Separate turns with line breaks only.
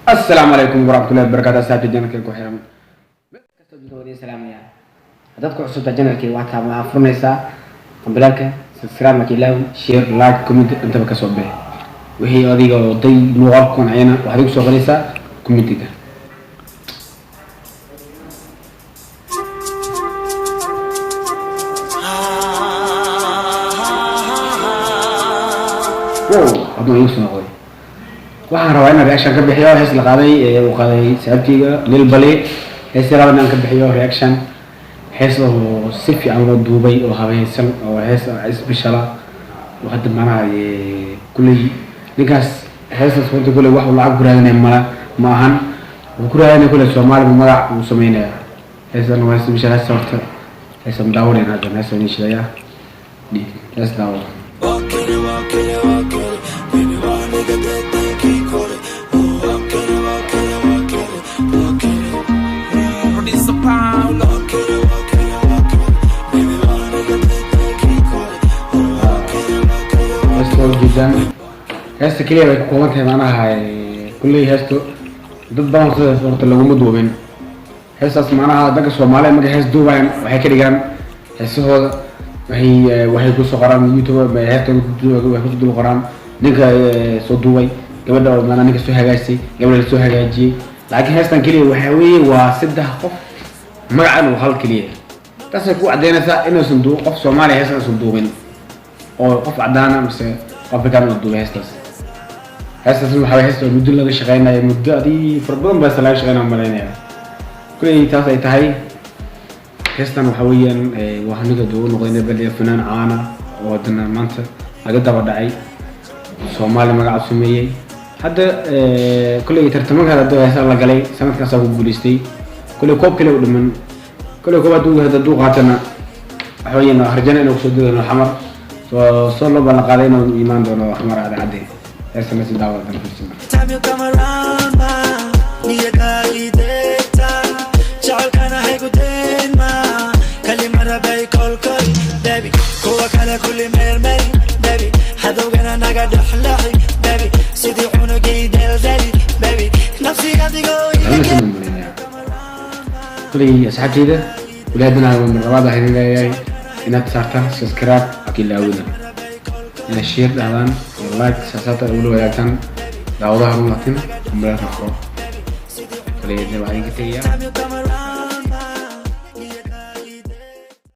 Asalaamu calaykum waraxmatullahi wabarakaatu. Asxaabta channelka ku xiran meel kastoo joogta, waan idin salaamayaa. Haddaad ku cusubtaa channelkii, waxaa furnaysaa gambaleelka, subscribe marka ilaawi, share, like, comment intaba kasoo bixi. Wixii adiga oo day muuqaal ku qanciyana, waxaad igu soo qoraysaa commentiga. Wow, hadduu igu soo noqday. Waxaan rabaa inaan reaction ka bixiyo hees la qaaday ee uu qaaday saaxiibkeyga Lil Bali. Hees rabaa inaan ka bixiyo reaction, hees oo si fiican loo duubay oo habaysan oo hees special ah oo hadda macnaha kulley ninkaas heestaas horta kulley wax uu lacag ku raadinaya mala ma ahan. Wuxuu ku raadinaya kulley Soomaaliba magac uu sameynaya. Heestan waa hees special. Heesta horta heestan daawanayna hadda, heestan idin shidaya, hees daawo.
Walk it, walk it, walk it. Baby, one nigga that think he caught it. Oh, walk it, walk it, walk it, walk it.
Producer Paolo.
Walk it, walk it, walk it. Baby, one nigga that think he caught it. Oh, walk it, walk it, walk
Heesta waa ujeedaan, heesta keliya bay ku kooban tahay macnaha kulley heesto dad badan sidaas horta laguma duubin heestaas. Macnaha dadka Soomaaliya markay hees duubayaan, waxay ka dhigaan heesahooda, waxay kusoo qoraan YouTube, heesta waxay kusoo dul qoraan ninka soo duubay, gabadha oo macnaha ninka soo hagaajisay, gabadha la soo hagaajiyey. Laakiin heestan keliya waxaa weeye waa saddex qof, magacan uu hal keliya. Taasay ku caddeynaysaa inuusan duu qof Soomaaliya heestan uusan duubin oo qof cadaana mise qof Afrikaan uu duubay heestaas. Heestaas waxaa waye heesta oo muddo laga shaqeynayo, muddo adii fara badan baa laga shaqeynaya malaynaya. Kulley taas ay tahay, heestan waxa weeyaan waa ninka duu noqday Nabadya, fanaan caana oo haddana maanta laga daba dhacay, Soomaali magaca sameeyey. Hadda kulley tartamanka hadda heesa la galay sanadkaasaa ku guuleystay. Kulley koob kale u dhiman, kulley koob hadduu hadda duu qaatana, waxa weeyaan harjana inuu kusoo doono Xamar, soo loo ballan qaaday inuu imaan doono Xamar Cadde. Heestana si daawada fiirsana.
Time you come around, ma niyadaydeeta jecelkana haygu dayn ma kalima rabay kolkoli, baby, kuwa kale kulli meelmeri, baby, hadowgana naga dhexlexi, baby, sidii cunugii deldeli, baby, nafsiga adigoo iga
Kuley asxaabteyda, weli haddana mar labaad waxaan idin leeyahay inaad saartaan subscribe akilaawina, inaad share dhahdaan iyo like, saasaabta ay ula wadaagtaan daawadaha runlatin kumbalka furo. Kuley hadda waxaan idinka tegayaa.
Time you come